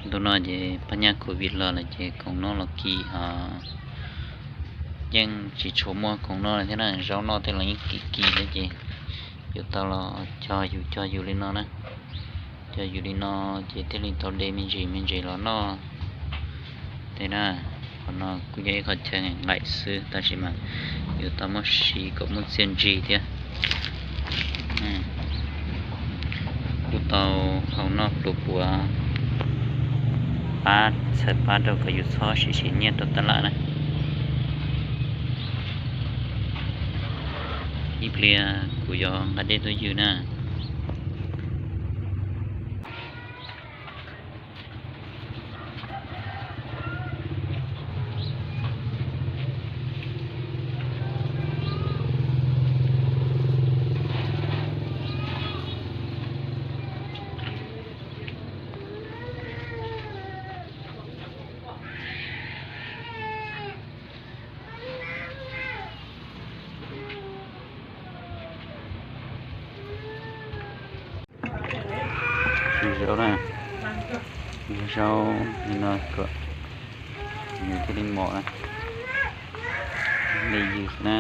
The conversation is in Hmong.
Ntu no ces pab nyaj covid los lawm ces khoom noj los kim os, yeej tsis tshua muaj khoom noj li thiab na, zaub noj tej los yeej kim kim thiab ces yuav tau los cog yus cog yus li no na. Cog yus li no ces thiaj li tau de me ntsis me ntsis los noj. Tej na, qhov no kuj yog ib qho chaw nqaim xwb tab sis mas yuav tau muab siv kom muaj txiaj ntsig thiab. Kuj tau hau noj pluas puav pab txhawm pab rau kom yus txhob siv siv nyiaj rau tab laj na. Ib pliag kuv yuav nqa dej tuaj ywg na. Zaub na, zaub li no kom nws thiaj li mos na, li ywg na.